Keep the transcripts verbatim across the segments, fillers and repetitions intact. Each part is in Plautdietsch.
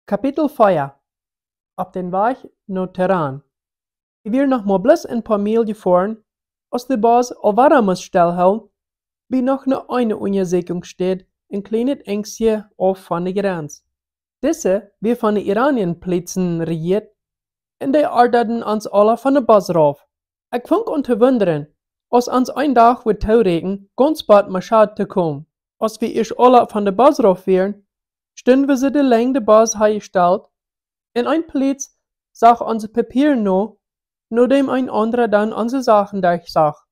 Kapitel vea. Opp dän Wajch no Teheran. Wie wieren noch mau bloos een poa Miel jefoaren, aus de Bos aul wada must stellhoolen, bie noch ne eene Unjasäkjungsstäd, een kjlienet Enjstje auf von de Jrenz. Dise wia von de Iranian Polizei rejieet, un dee ordaden ons aula von de Bos rauf. Ekj funk aun to wundren, aus ons een Dach wudd tooräakjen, gaunz bat Maschhad to komen. Aus wie ieescht aula von de Bos rauf wieren, stunden wie soo de Lenj de Bos haud jestalt, un een Poliz sach onse Papieren no, nodäm een aundra dan onse Sachen derchsach.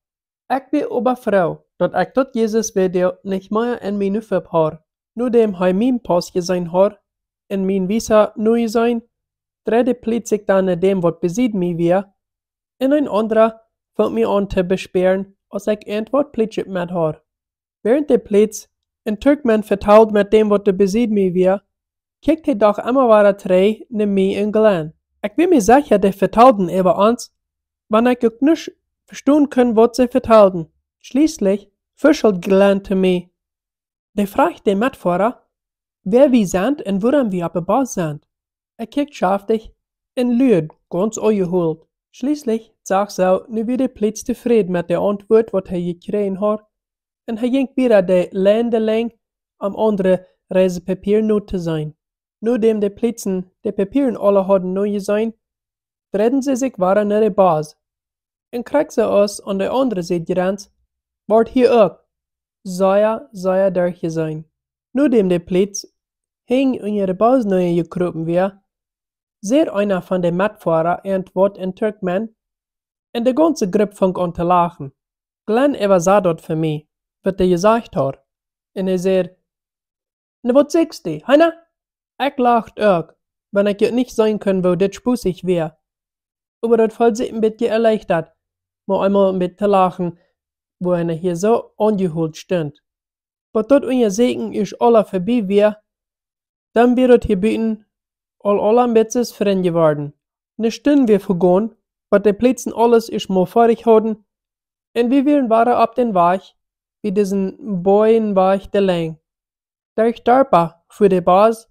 Ekj wia oba froo, daut ekj daut Jesus-Video nich mea en miene Fupp haud. Nodäm hee mien Paus jeseenen haud un mien Visa nojeseenen, dreid de Poliz sikj dan no däm, waut besied mie wia, un een aundra funk mie aun to bespäaren, aus ekj irjentwaut Plietschet met haud. Wäarent de Poliz, een Turkman, vetald met däm, waut doa besied mie wia, kjikjt hee doch emma wada trigj no mie un Glenn. Ekj wia mie secha, dee vetalden äwa ons, wan ekj uk nuscht vestonen kunn, waut see vetalden. Schlieslich fuscheld Glenn to mie. Dee fruach de Metfoara, wäa wie sent un wuarom wie opp de Bos sent. Ekj kjikjt schaftich un luad gaunz aunjehoolen. Schlieslich sach soo, nu wia de Poliz tofräd met de Auntwuat, waut hee jekjräajen haud, un hee jinkj wieda de Lien delenj, om aundre Reisepapieren notoseenen. Nodäm de Polizen de Papieren aula hauden nojeseenen, dreiden see sikj wada no de Bos. Un krakjt soo aus aun de aundre Sied Jrenz, wort hia uk sea, sea derchjeseenen. Nodäm de Poliz hinjen unja de Bos nenjekropen wia, säd eena von de Metfoara irjentwaut en Turkmen, un de gaunze Grupp funk aun to lachen. Glenn äwasad daut fa mie, waut hee jesajcht haud, un hee säd: "Na, waut sieekjst du, heena?" Ekj lacht uk, wan ekj daut nich seenen kunn, woo dit spossich wia. Oba daut feeld sikj een bät erleichtat, mau eemol een bät to lachen, woo eena hia soo aunjehoolen stunt. Bat daut Unjasäkjen ieescht aula verbie wia, dan wia daut hia buten aul, aul een bät aus Frind jeworden. Ne Stund wia vegonen, bat de Polizen aules ieescht mol foadich hauden, un wie wieren wada opp dän Wajch, bie disen boajen Wajch delenj. Derch Darpa fua de Bos,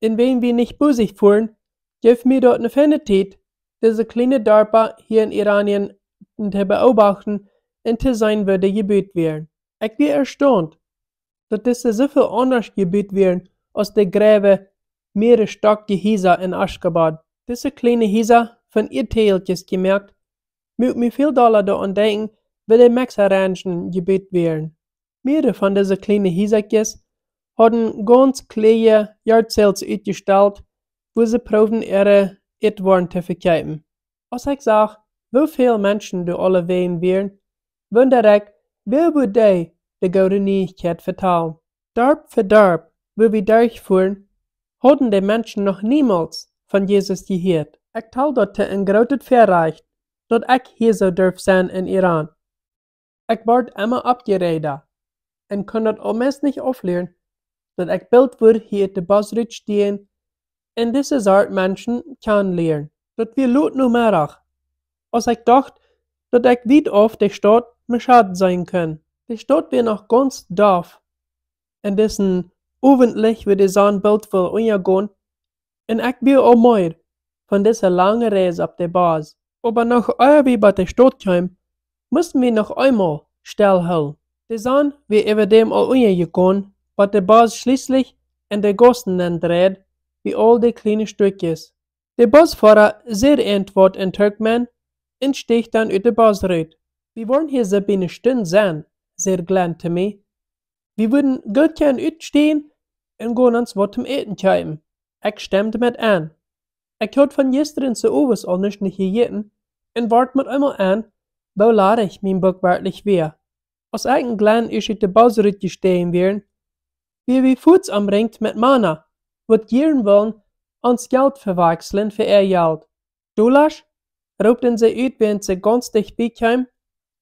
un wan wie nich busich fuaren, jeef mie daut ne feine Tiet, dise kjliene Darpa hia en Iranien to beobachten un to seenen, woo dee jebut wieren. Ekj wia erstaunt, daut dise soo väl aundasch jebut wieren aus de greiwe, mea stockje Hiesa en Aschgabat. Dise kjliene Hiesa, von Ieedtäajelkjes jemoakt, muak mie väl dolla doaraun denkjen, woo de Mexikaunschen jebut wieren. Mearere von dise kjliene Hiesakjes hauden gaunz kjlieeje Yard Sales utjestalt, wua see proowden äare Ätwoaren to vekjeepen. Aus ekj sach, woo väl Menschen doa aulawäajen wieren, wundad ekj, wäa wudd dee de goode Nieichkjeit vetalen? Darp fa Darp, wua wie derchfuaren, hauden de Menschen noch niemols von Jesus jehieet. Ekj tal daut to een grootet Väarajcht, daut ekj hia soo durf sennen en Iran. Ekj wort emma oppjeräajda un kunn daut aulmeist nich auflieren, daut ekj boolt wudd hia ut de Bos rutstiejen un dise Sort Menschen kjanen lieren. Daut wia lot Nomeddach, aus ekj docht, daut ekj wiet auf de Staut Maschhad seenen kunn. De Staut wia noch gaunz dof en disen Owentlicht, wua de Sonn boolt wull unjagonen, un ekj wia aul meed von dise lange Reis opp de Bos. Oba noch ea wie bie de Staut kjeemen, musten wie noch eemol stellhoolen. De Sonn wia äwadäm aul unjajegonen, bat de Bos schlieslich en de Gaussen nenn dreid, bie aul de kjliene Stekjes. De Bosfoara säd irjentwaut en Turkmen un steech dan ut de Bos rut. Wie woaren hia soo bie ne Stund sennen, säd Glenn to mie. Wie wudden goot kjennen utstiejen un gonen ons waut toom Äten kjeepen. Ekj stemd met en. Ekj haud von jistren soo owes aul nuscht nich jejäten un wort met eemol en, woo ladich mien Buck werkjlich wia. Aus ekj un Glenn ieescht ut de Bos rutjestäajen wieren, wia wie fuaz omrinjt met Mana, waut jieren wullen ons Jelt vewakjslen fa äa Jelt. "Dolasch?" roopten see ut, wäarent see gaunz dicht bie kjeemen.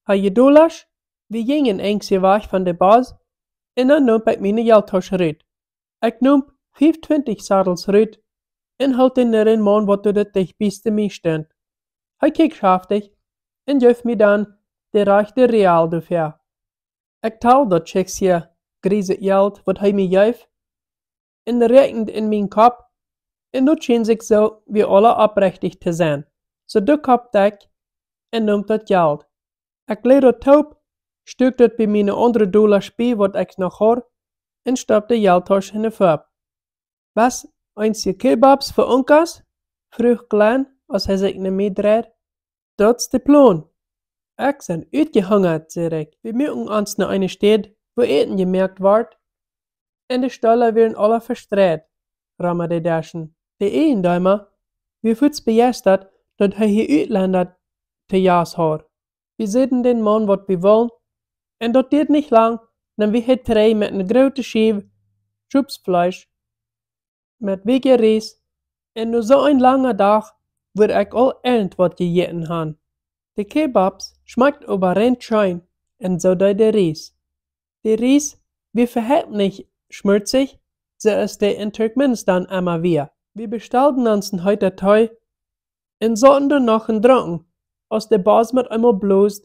"Hab je Dolasch?" Wie jinjen een Enjstje wajch von de Bos un dan neem ekj miene Jelttausch rut. Ekj neem fief twintich Sadels rut un hilt dee no dän Maun, waut doa daut dichtst bie mie stunt. Hee kjikjt schaftich un jeef mie dan de rajchte Real doafäa. Ekj tald daut Schekjsje grieset Jelt, waut hee mie jeef, un räakjend en mienen Kopp Un daut schien sikj soo, wie aula opprechtich to sennen. Soo dee kopp ekj un neem daut Jelt. Ekj läd daut toop, stuak daut bie miene aundre Dola bie, waut ekj noch haud, un stopp de Jelttausch enne Fopp. "Waut, eenje Kebabs fa Unkas?" fruach Glenn, aus hee sikj no mie dreid. "Daut es de Plon. Ekj sie utjehungat," säd ekj. "Wie muaken ons no eene Städ, wua Äten jemoakt woat, un de Stola wieren aula vestreit romm de Deschen." De Eijendeema wia fuaz bejeistat, daut hee hia Utlenda to Jast haud. Wie säden dän Maun, waut wie wullen, un daut dieed nich lang, dan wia hee trigj met eene groote Schiew Schopsfleesch met wieekje Ries, un no soo een langa Dach wudd ekj aul irjentwaut jejäten han. De Kebabs schmakjten oba rein scheen, un soo deed de Ries. De Ries wia äwahaupt nich schmurtzich, soo aus dee en Turkmenistan emma wia. Wie bestalden ons een heeta Tee un sauten doa noch un drunken, aus de Bos met eemol bloos,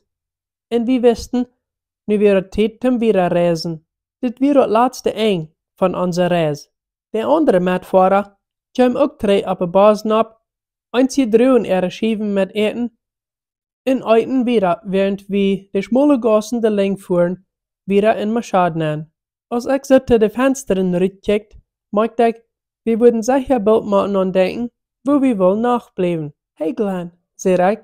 un wie wisten, nu wia et Tiet toom wieda reisen. Dit wia daut latste Enj von onse Reis. De aundre Metfoara kjeemen uk trigj opp de Bos nopp, eenje druagen äare Schiewen met Äten, un eeten wieda, wäarent wie de schmole Gaussen de Lenjd fuaren, wieda en Mashhad nenn. Aus ekj soo to de Fenstren rutkjikjt, moakjt ekj, wie wudden secha boolt motten aun denkjen, wua wie wullen Nacht bliewen. "Hey Glenn," säd ekj,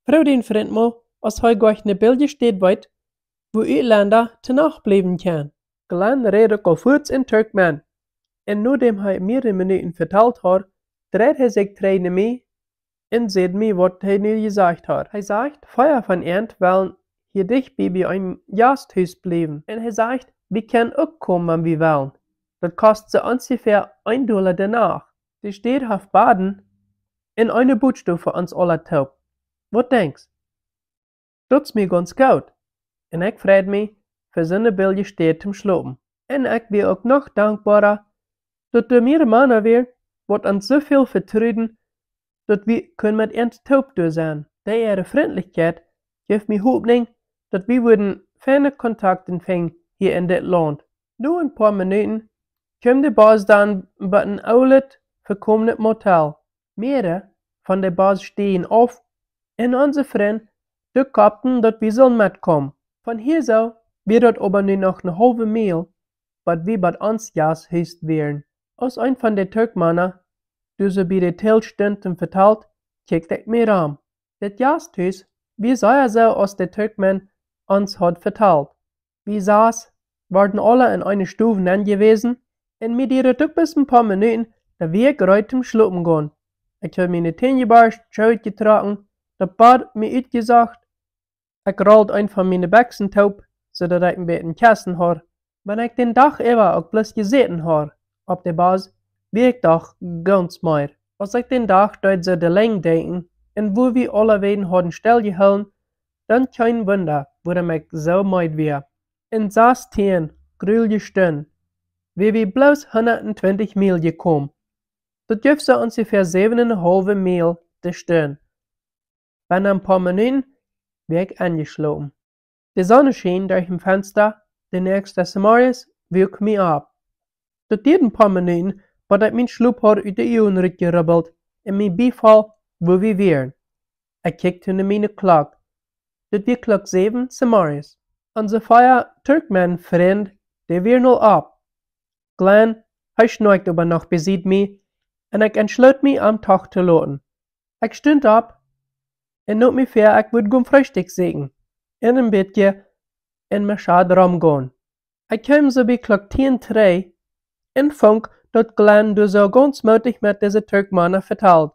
"froag dän Frint mol, aus hee goa ne billje Städ weet, wua Utlenda to Nacht bliewen kjennen." Glenn räd uk aul fuaz en Turkmen, un nodäm hee miere Minuten vetalt haud, dreid hee sikj trigj no mie un säd mie, waut hee nu jesajcht haud. Hee sajcht, vea von ent wellen hia dicht bie, bie een Jasthus bliewen. Un hee sajcht, wie kjennen uk komen, wan wie wellen. Daut kost soo onjefäa een Dola de Nacht. De Städ haft Baden un eene Butstow fa ons aula toop. Waut denkjst? Daut es mie gaunz goot. Un ekj freid mie, fa soone billje Städ toom schlopen. Un ekj wia uk noch dankboara, daut doa miere Mana wieren, waut ons soo väl vetruden, daut wie kunnen met ent toop doa sennen. Dee äare Frintlichkjeit jeef mie Hopninj, daut wie wudden feine Kontakten finjen hia en dit Launt. No een poa Minuten kjeem de Bos dan bie een oolet, vekomnet Motel. Miere von de Bos steajen auf, un onse Frind, dee koppten, daut wie sullen metkomen. Von hia soo wia daut oba nu noch ne haulwe Miel, bat wie bie ons Jasthus wieren. Aus een von de Turkmana, dee soo bie de Teel stunt un vetalt, kjikjt ekj mie rom. Dit Jasthus wia sea soo, aus de Turkmen ons haud vetalt. Wie sas worden aula en eene Stow nenjewäsen, un mie dieed et uk bloos een poa Minuten, dan wia ekj reed toom schlopen gonen. Ekj haud miene Tän jeborscht, Schoo utjetrocken, daut Bad mie utjesocht. Ekj rold een von miene Bekjsen toop, soo daut ekj een bät Kjessen haud. Wan ekj dän Dach äwa uk bloos jesäten haud opp de Bos, wia ekj doch gaunz meed. Aus ekj dän Dach deed soo de Lenjd denkjen, un wua wie aula beid hauden stell jehoolen, dan kjeen Wunda, wuarom ekj soo meed wia. En sastieen grulje Stunden wia wie bloos hundat twintich Miel jekomen. Daut jeef soo onjefäa säwen un ne haulwe Miel de Stund. Benne een poa Minuten wia ekj enjeschlopen. De Sonn schien derch daut Fensta, de näakjste Zemorjes wuak mie opp. Daut dieed een poa Minuten, bat ekj mien Schlop haud ut de Uagen rutjerubbelt un mie biefoll, wua wie wieren. Ekj kjikjt no miene Klock. Daut wia Klock säwen Zemorjes. Onse vea Turkmen Frind, dee wieren aul opp. Glenn, hee schnorkjt oba noch besied mie, un ekj entschloot mie, am doch to loten. Ekj stunt opp un neem mie väa, ekj wudd gonen Freestikj sieekjen un een bät en Mashhad romgonen. Ekj kjeem soo bie Klock tieen trigj un funk, daut Glenn doa soo gaunz mootich met dise Turkmana vetald.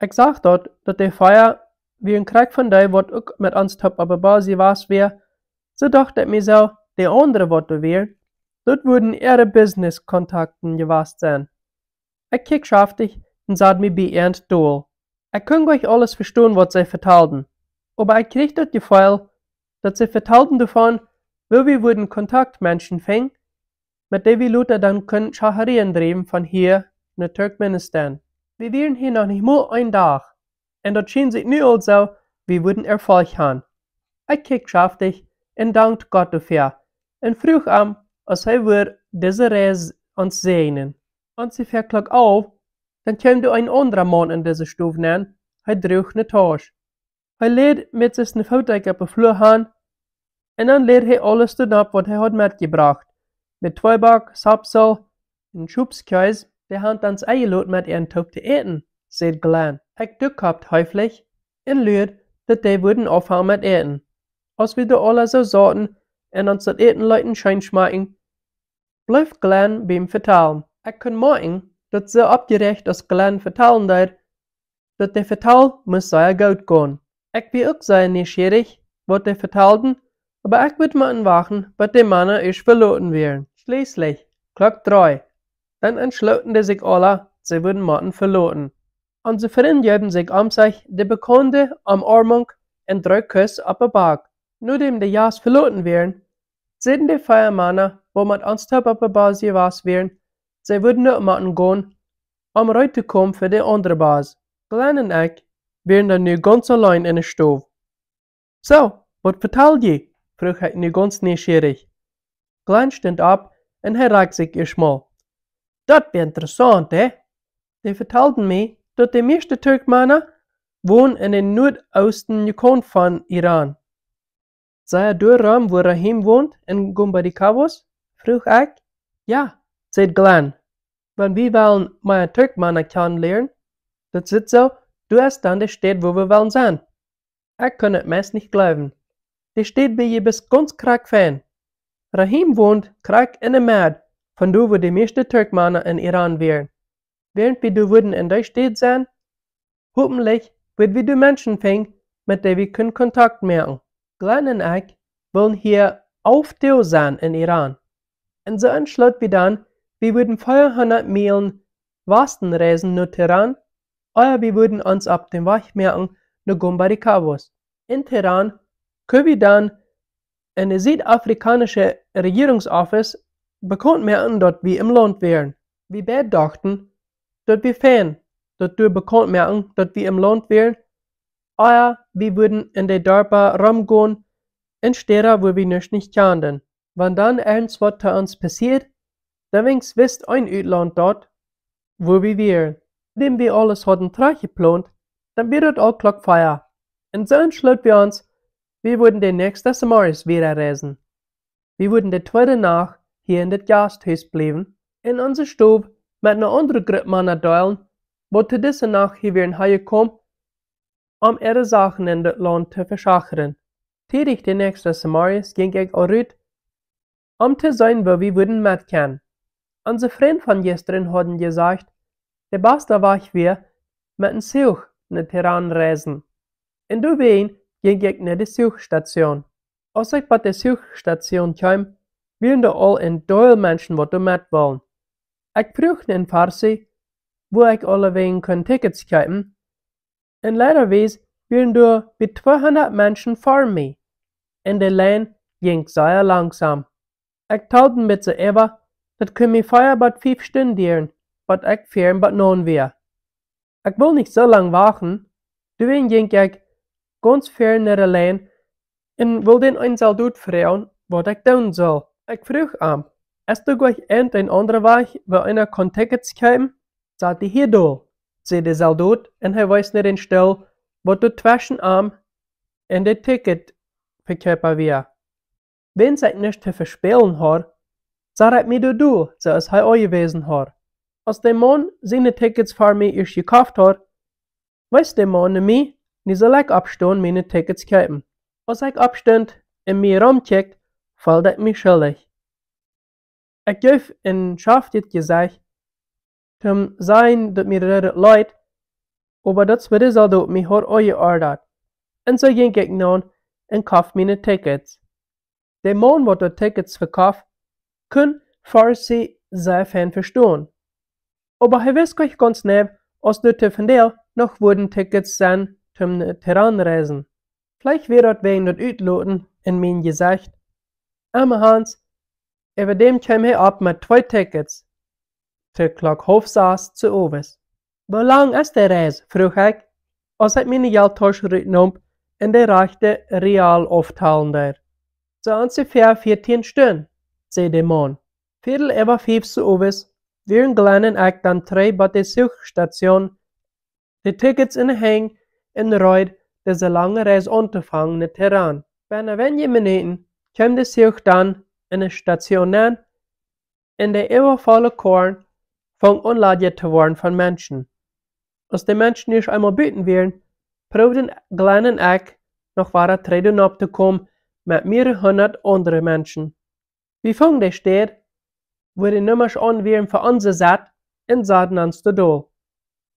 Ekj sach daut, daut de vea wieren krakjt von dee, waut uk met ons toop opp de Bos jewast wia. Soo docht ekj mie soo, de aundre, waut doa wieren, daut wudden äare Business-Kontakten jewast sennen. Ekj kjikjt schaftich un sad mie bie ent dol. Ekj kunn goanich aules vestonen, waut see vetalden, oba ekj kjrieech daut Jefeel, daut see vetalden doavon, woo wie wudden Kontaktmenschen finjen, met dee wie lota dan kunnen Schacherien driewen von hia no Turkmenistan. Wie wieren hia noch nich mol een Dach, un daut schien sikj nu aul soo, wie wudden Erfolch han. Ekj kjikjt schaftich un dankt Gott doafäa un fruach am, aus hee wudd dise Reis ons säajnen. Onjefäa Klock alf, dan kjeem doa een aundra Maun en dise Stow nenn. Hee druach ne Tausch. Hee läd met sien Footdekj opp de Flua han un dan läd hee aules doa nopp, waut hee haud metjebrocht, met Tweeback, Sapsel un Schopskjees. Dee han ons enjelot met an toop to äten, säd Glenn. Ekj duckapt heeflich un luad, daut dee wudden aunfangen met äten. Aus wie doa aula soo sauten un ons daut Äten leeten scheen schmakjen, bleef Glenn biem Vetalen. Ekj kunn moakjen, daut soo oppjeräacht aus Glenn vetalen deed, daut de Vetal must sea goot gonen. Ekj wia uk sea nieschierich, waut dee vetalden, oba ekj wudd motten wachten, bat de Mana ieescht veloten wieren. Schlieslich, Klock dree, dan entschlooten dee sikj aula, see wudden motten veloten. Onse Frind jeewen sikj omsech de bekaunde Omoarmunk un dree Kuss opp de Back. Nodäm de Jast veloten wieren, säden de vea Mana, waut met ons toop opp de Bus jewast wieren, see wudden uk motten gonen, om reed to komen fa de aundre Bus. Glenn un ekj wieren dan nu gaunz auleen en de Stow. Soo, waut vetal jie? Fruach ekj nu gaunz nieschierich. Glenn stunt opp un hee rakjt sikj ieescht mol. Daut wia interessaunt, hä? Dee vetalden mie, daut de mieeschte Turkmana wonen en de nuadoosten Kaunt von Iran. Sent jie doa rom, wua Rahim wont, en Gumbarikavos? Fruach ekj. Jo, säd Glenn. Wan wie wellen mea Turkmana kjanen lieren, daut sitt soo, daut es dan de Städ, wua wie wellen sennen. Ekj kunn et meist nich jleewen. De Städ wia je bloos gaunz krakjt fein. Rahim wont krakjt en de Med von doa, wua de mieeschte Turkmana en Iran wieren. Wäarent wie doa wudden en dee Städ sennen, hopentlich wudd wie doa Menschen finjen, met dee wie kunnen Kontakt moaken. Glenn un ekj wullen hia auf Deel sennen en Iran. Un soo entschloot wie dan, wie wudden veahundat Mielen Wasten reisen no Teheran, ea wie wudden ons opp dän Wajch moaken no Gumbarikavos. En Teheran kunn wie dan en de siedafrikaunsche Rejierungsoffice bekaunt moaken, daut wie em Launt wieren. Wie beid dochten, daut wia fein, daut doa bekaunt moaken, daut wie em Launt wieren, ea wie wudden en de Darpa romgonen, en Städa, wua wie nuscht nich kjanden. Wan dan irjentwaut to ons passieed, dan weens wist een Utlaunt daut, wua wie wieren. Nodäm wie aules hauden trajcht jeplont, dan wia daut aul Klock vea. Un soo entschloot wie ons, wie wudden de näakjste Zemorjes wieda reisen. Wie wudden de tweede Nacht hia en daut Jasthus bliewen, en onse Stow met ne aundre Grupp Mana deelen, waut to dise Nacht hia wieren hanjekomen, om äare Sachen en daut Launt to veschachren. Tiedich de näakjste Zemorjes jinkj ekj aul rut, om to seenen, wua wie wudden met kjennen. Onse Frind von jistren hauden jesajcht, de basta Wajch wia met een Zuch no Teheran reisen. Un doawäajen jinkj ekj no de Zuchstation. Aus ekj bie de Zuchstation kjeem, wieren doa aul een Deel Menschen, waut doa met wullen. Ekj fruach en Farsi, wua ekj aulewäajen kunn Tickets kjeepen, un leidawies wieren doa bie tweehundat Menschen ver mie, un de Lien jinkj sea langsom. Ekj tald met see äwa, daut kunn mie vea bat fief Stunden dieren, bat ekj ver bat naun wia. Ekj wull nich soo lang wachten, doawäajen jinkj ekj gaunz ver no de Lien un wull dän eenen Soldot froagen, waut ekj doonen sull. Ekj fruach am: "Es doa goanich een aundra Wajch, wua eena kaun Tickets kjeepen?" "Sat die hia dol," säd de Soldot, un hee wees no dän Stool, waut doa tweschen am un de Ticketvekäupa wia. Wan ekj nuscht to vespälen haud, sad ekj mie doa dol, soo aus hee aunjewäsen haud. Aus de Maun siene Tickets ver mie ieescht jekoft haud, wees de Maun no mie, nu sull ekj oppstonen, miene Tickets kjeepen. Aus ekj oppstunt un mie romkjikjt, feeld ekj mie schullich. Ekj jeef een schaftjet Jesecht, toom sajen, daut mie daut leet, oba daut wia de Soldot, waut mie haud aunjeordat. Un soo jinkj ekj naun un koft miene Tickets. De Maun, waut de Tickets vekoft, kunn Farsi sea fein vestonen. Oba hee wist goanich gaunz jeneiw, aus doa to vondoag noch wudden Tickets sennen, toom no Teheran reisen. Veleicht wia daut wäajen daut Utloten en mien Jesecht. Emma Hans, äwa däm kjeem hee opp met twee Tickets. Te Klock haulf sas ze Owes. "Woo lang es de Reis?" fruach ekj, aus ekj miene Jelttausch rutneem un de rajchte Rial auftalen deed. "Soo onjefäa vieetieen Stunden," säd de Maun. Viedel äwa fief ze Owes wieren Glenn un ekj dan trigj bie de Zuchstation, de Tickets enne Henj un reed, dise lange Reis auntofangen no Teheran. Bennen weinje Minuten kjeem de Zuch dan enne Station nenn un de äwafolle Koaren fungen aun ladjen to woaren von Menschen. Aus de Menschen ieescht eemol buten wieren, proowden Glenn un ekj noch wada trigj nopp to komen met mearere hundat aundre Menschen. Wie fungen de Städ, wua de Nummasch aun wieren fa onse Sett, un saden ons doa dol.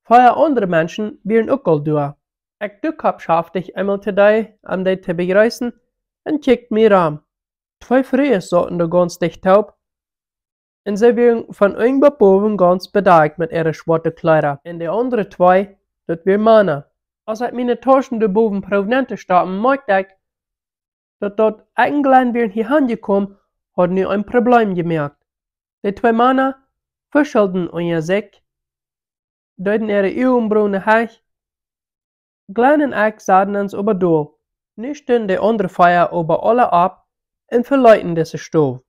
Vea aundre Menschen wieren uk aul doa. Ekj dukj opp schaftich eemol to dee, om dee to bejreessen, un kjikjt mie rom. Twee Frues sauten doa gaunz dicht toop, un see wieren von unjen bat bowen gaunz bedakjt met äare schwoate Kjleeda. Un de aundre twee, daut wieren Mana. Aus ekj miene Tauschen doa bowen proowd nenn to stoppen, moakjt ekj, daut, daut ekj un Glenn wieren hia aunjekomen, haud nu een Probleem jemoakt. De twee Mana fuschelden unja sikj, deeden äare Uagenbronen hieech. Glenn un ekj saden ons oba dol. Nu stunden de aundre vea oba aule opp un veleeten dise Stow.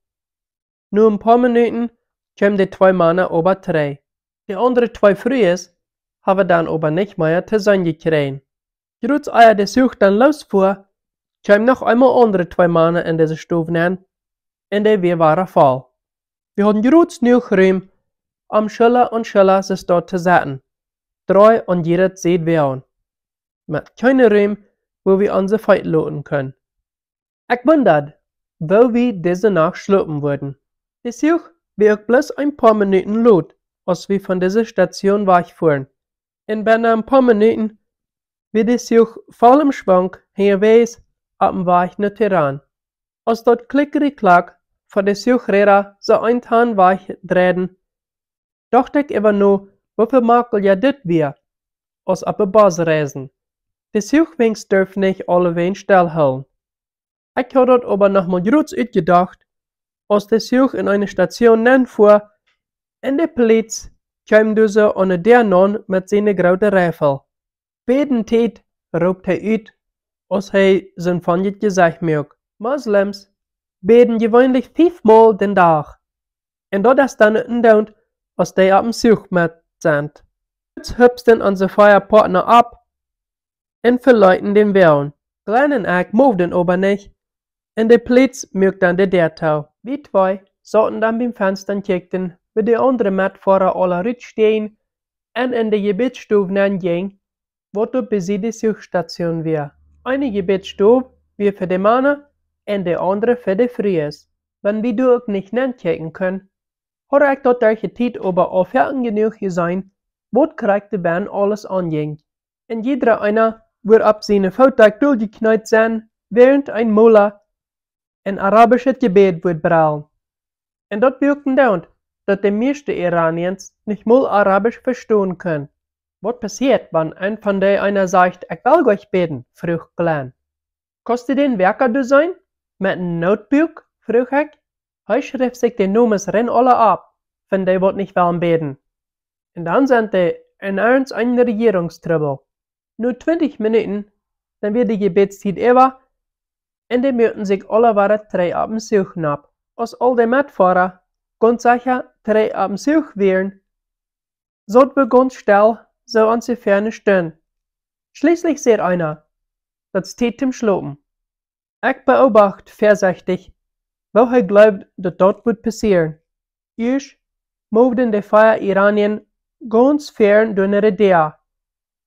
No een poa Minuten kjeemen de twee Mana oba trigj. De aundre twee Frues haben wie dan oba nich mea to seenen jekjräajen. Jrods ea de Zuch dan loosfua, kjeemen noch eemol aundre twee Mana en dise Stow nenn, un dee wia wada voll. Wie hauden jrods jenuach Rum, om Schulla aun Schulla sikj doa to setten, dree aun jiede Sied wäajen, met kjeene Rum, wua wie onse Feet loten kunnen. Ekj wundad, woo wie dise Nacht schlopen wudden. De Zuch wia uk bloos een poa Minuten lot, aus wie von dise Station wajchfuaren. Un bennen een poa Minuten wia de Zuch voll em Schwank unjawäajes opp dän Wajch no Teheran. Aus daut Klickeriklack von de Zuchräda sikj eentoon wajchdreiden, docht ekj äwa no, woo väl makjelja dit wia, aus opp de Bos reisen. De Zuch weens durf nich aulewäajen stellhoolen. Ekj haud daut oba noch mau jrods utjedocht, aus de Zuch en eene Station nenfua, un de Poliz kjeem doa soo aun de Däa aun met siene groote Reifel. Bädentiet, roopt hee ut, aus hee sien funjet Jesecht moakt. Moslems bäden jeweenlich fiefmol dän Dach. Un daut es dan uk endoont, aus dee opp dän Zuch met sent. Jrods hupsten onse vea Poatna opp un veleeten dän Woagen. Glenn un ekj moveden oba nich, un de Poliz muak dan de Däa too. Wie twee sauten dan biem Fensta un kjikjten, woo de aundre Metfoara aula rutsteajen un en de Jebädsstow nenn jinjen, waut doa bie Sied de Zuchstation wia. Eene Jebädsstow wia fa de Mana un de aundre fa de Frues. Wan wie doa uk nich nenkjikjen kunnen, haud ekj daut derch de Tiet oba aul foaken jenuach jeseenen, waut krakjt doa bennen aules aunjinj. Un jiedra eena wudd opp siene Foot doljekjneet sennen, wäarent een Mulla een arabischet Jebäd wudd brellen. Un daut wuak endoont, daut de mieeschte Iraniens nich mol Arabisch vestonen kunnen. Waut passieet, wan eena von dee eena sajcht: "Ekj well jlikj bäden?" fruach Glenn. "Kaust du dän Wäakja doa seenen met een Nootbuak?" fruach ekj. Hee schreef sikj de Nomes rein aula opp von dee, waut nich wellen bäden. Un dan sent dee en Ernst en Rejierungstrubbel. No twintich Minuten, dan wia de Jebädstiet äwa, un dee muaken sikj aula wada trigj opp dän Zuch nopp. Aus aul de Metfoara gaunz secha trigj opp dän Zuch wieren, sauten wie gaunz stell, soo onjefäa eene Stund. Schlieslich säd eena: "Daut es Tiet toom schlopen." Ekj beobacht väasechtich, woo hee jleewd, daut daut wudd passieren. Ieescht moveden de vea Iraniens gaunz foaren derch de Däa.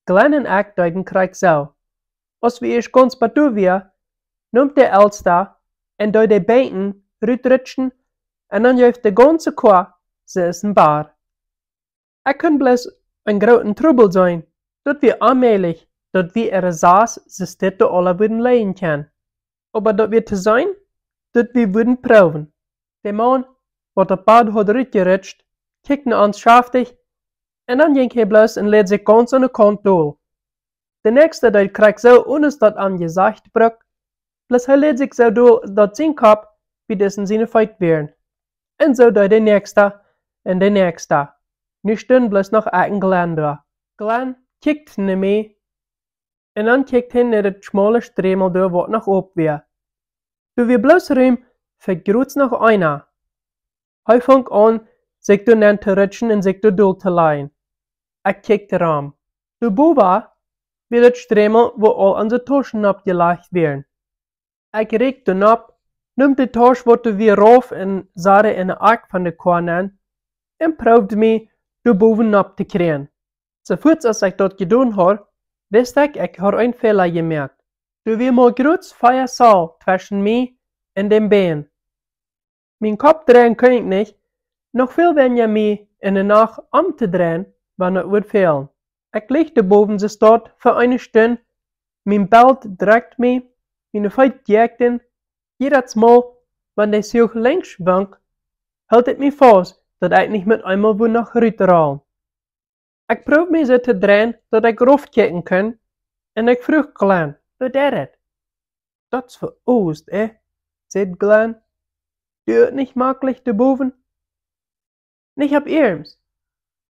Glenn un ekj deeden krakjt soo. Aus wie ieescht gaunz bat doa wieren, neem de Elsta un deed de Benkjen rutrutschen, un dan jeef de gaunze Koa soo aus een Bad. Ekj kunn bloos een grooten Trubbel seenen. Daut wia onmäajlich, daut wie äare sas Sitz doa aula wudden lijen kjennen. Oba daut wia to seenen, daut wie wudden proowen. De Maun, waut daut Bad haud rutjerutscht, kjikjt no ons schaftich, un dan jinkj hee bloos un läd sikj gaunz aune Kaunt dol. De näakjsta deed krakjt soo, onen daut am jesajcht brukt, bloos hee läd sikj soo dol, daut sien Kopp bie disen siene Feet wieren. Un soo deed de näakjsta un de näakjsta. Nu stunden bloos noch ekj un Glenn doa. Glenn kjikjt no mie, un dan kjikjt hee no daut schmaule Strämel doa, waut noch op wia. Doa wia bloos Rum fa jrods noch eena. Hee funk aun, sikj doa nenn to rutschen un sikj doa dol to lajen. Ekj kjikjt rom. Doa bowen wia daut Strämel, wua aul onse Tauschen oppjelajcht wieren. Ekj rieekjt doa nopp, neem de Tausch, waut doa wia, rauf un sad dee enne Akj von de Koa nenn un proowd mie doa bowen nopp to kjrieen. Soo fuats aus ekj daut jedonen haud, wist ekj, ekj haud een Fäla jemoakt. Doa wia mau jrods vea Zoll tweschen mie un däm Bän. Mien Kopp dreien kunn ekj nich, noch väl weinja mie enne Nacht omtodreien, wan daut wudd fälen. Ekj leech doa bowen soo staut fa eene Stund, mien Belt drekjt mie, miene Feet jekjten, jiedatsmol, wan de Zuch lenkj schwunk, hilt ekj mie faust, daut ekj nich met eemol wudd noch rutrollen. Ekj proowd mie soo to dreien, daut ekj rauf kjikjen kunn, un ekj fruach Glenn: "Woo deit et?" "Daut es fa Oost, eh?" säd Glenn. "Deit et nich maklich doa bowen?" "Nich opp iernst.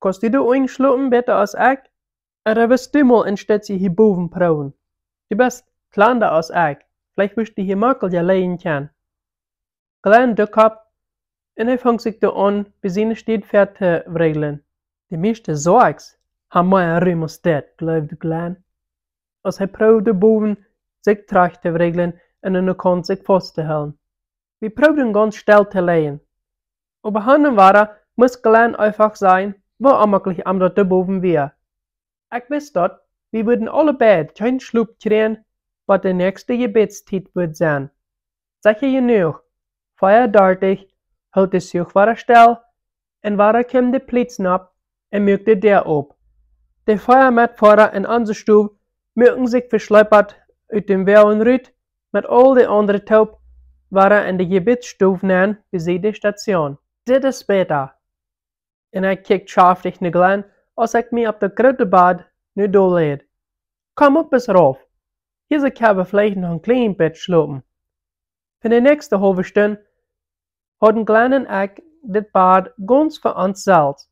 Kaust du doa unjen schlopen bäta aus ekj? Ooda wist du mol een Stootje hia bowen proowen? Du best kjlanda aus ekj. Veleicht wurscht du hia maklicha lijen kjennen." Glenn duck opp un hee funk sikj doa aun, bie siene Städ fäa to wriglen. "De mieeschte Zoaks haben mea Rum aus dit," jleewd Glenn, aus hee proowd doa bowen sikj trigj to wriglen un aune Kaunt sikj faust to hoolen. Wie proowden gaunz stell to lijen. Oba han un wada must Glenn eefach sajen, woo onmaklich am daut doa bowen wia. Ekj wist daut, wie wudden aule beid kjeen Schlop kjrieen, bat de näakjste Jebädstiet wudd sennen. Secha jenuach, vea dartich, hilt de Zuch wada stell, un wada kjeem de Plietzen opp un muak de Däa op. De vea Metfoara en onse Stow muaken sikj veschleepat ut däm Woagen rut, met aul de aundre toop, wada en de Jebädsstow nenn, besied de Station. "Dit es bäta." Un ekj kjikjt schaftich no Glenn, aus ekj mie opp daut groote Bad nu dol läd. "Komm uk bes rauf. Hia soo kjenn wie veleicht noch een kjlien bät schlopen." Fa de näakjste haulwe Stund hauden Glenn un ekj dit Bad gaunz fa ons selfst.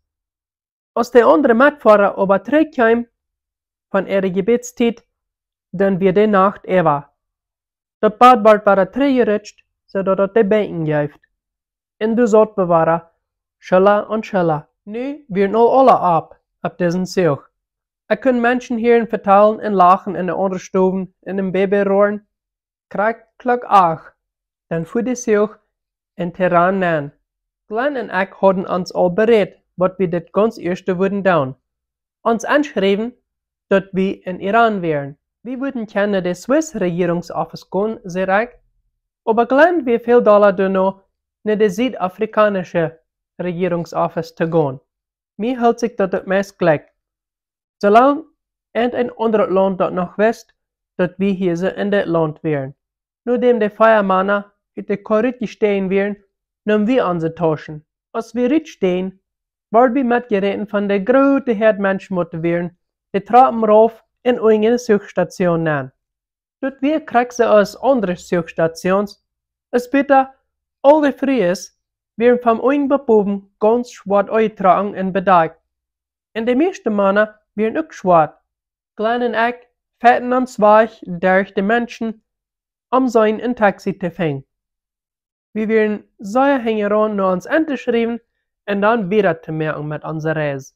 Aus de aundre Metfoara oba trigj kjeemen von äare Jebädstiet, dan wia de Nacht äwa. Daut Bad wort wada trigjjerutscht, soo daut daut de Benkj jeef. Un doa saut wie wada, Schulla aun Schulla. Nu wieren aul aule opp, opp disen Zuch. Ekj kunn Menschen hieren vetalen un lachen en de aundre Stowen un een Bäbe roaren. Krakjt Klock acht, dan fua de Zuch en Teheran nenn. Glenn un ekj hauden ons aul berät, waut wie daut gaunz ieeschte wudden doonen. Ons enschriewen, daut wie en Iran wieren. Wie wudden kjennen no de Swiss Rejierungsoffis gonen, säd ekj. Oba Glenn wia väl dolla doano, no de Siedafrikaunsche Rejierungsoffis to gonen. Mie hilt sikj daut daut meist jlikj, soo lang irjent een aundret Launt daut noch wist, daut wie hia soo en dit Launt wieren. Nodäm de vea Mana ut de Koa rutjestäajen wieren, neemen wie onse Tauschen. Aus wie rutstäajen, worden wie metjeräten von de groote Häad Menschen, waut doa wieren, de Trappen rauf un unjen en de Zuchstation nenn. Daut wia krakjt soo aus aundre Zuchstations. Bloos bäta, aul de Frues wieren von unjen bat bowen gaunz schwoat aunjetrocken un bedakjt. Un de mieeschte Mana wieren uk schwoat. Glenn un ekj fechten ons wajch derch de Menschen, om seenen een Taxi to finjen. Wie wieren sea hinjaraun, no ons entoschriewen un dan wieda to moaken met onse Reis.